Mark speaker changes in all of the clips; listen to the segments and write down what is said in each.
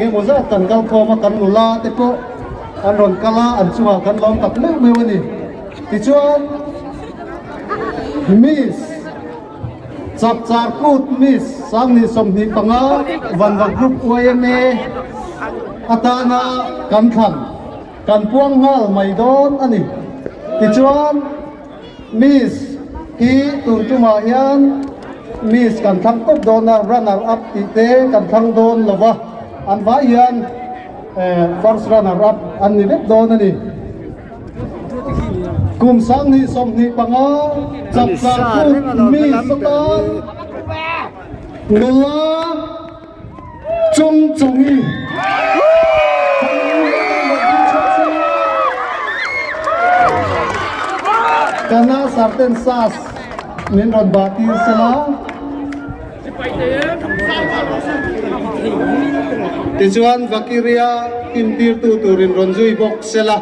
Speaker 1: engemaw zat kan kal khawm a, kan nula te pawh an rawn kal a, an chungah kan lawm tak meuh meuh a ni. Tichuan Miss Chapchar Kut Miss 2025 Vanva Group yma atana kan thlan kan puang nghal mai dawn a ni. Tichuan Miss hi tun tumah hian Miss kan thlang tawp dawn a, runner up tih te kan thlang dawn lo va, an vai hian first runner up an ni vek dawn a ni. Kum 2025 Chapchar Kut Miss atan nula Chung Chongi Kana Sarten Sas min rawn bah tir sela. Tichuan Vakiria intirtu turin rawn zui bawk sela.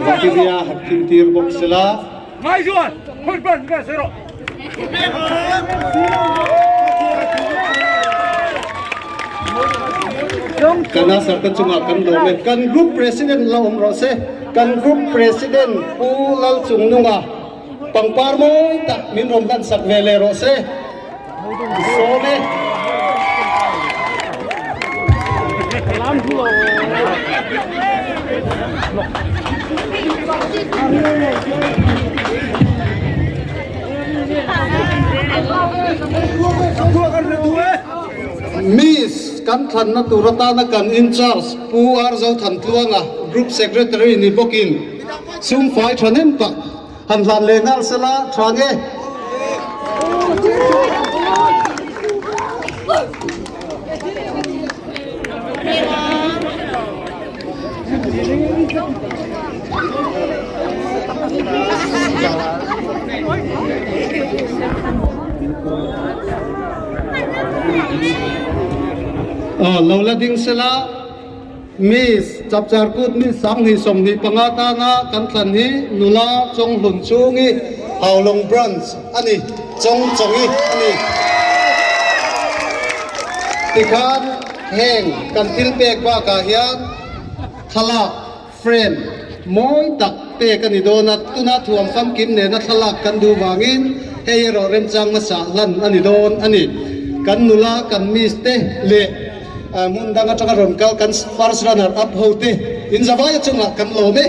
Speaker 1: Vakiria han intir bawk sela. Kana sarta chungah kan lawm e. Kan group president la awm rawh se. Kan group president Pu Lalchungnunga pangpar mawi tak min rawn hlan sak ve leh rawh se. Sawm e. Miss kan thlanna tur atana kan in charge Pu R Zothantluanga Group Secretary ni bawkin sum fai thahnem tak Han hlan leh nghal sela tha nge? Aw lo la ding sela. Miss Chapchar Kut ni 2025 tana kan thlan hi nula Chawnghlun chhungi Haulawng Branch a ni, Chawng Chawngi a ni. Tikhan heng kan thil pek bakah hian thlalak frame mawi tak pek a ni dawn a, tuna thuam famkim nena thlalak kan duh vangin hei erawh remchang hmasa hlan a ni dawn a ni. Kan nula kan Miss te leh. Hmun dang atanga rawn kal kan first runner up ho te in zavaia chungah kan lawm e.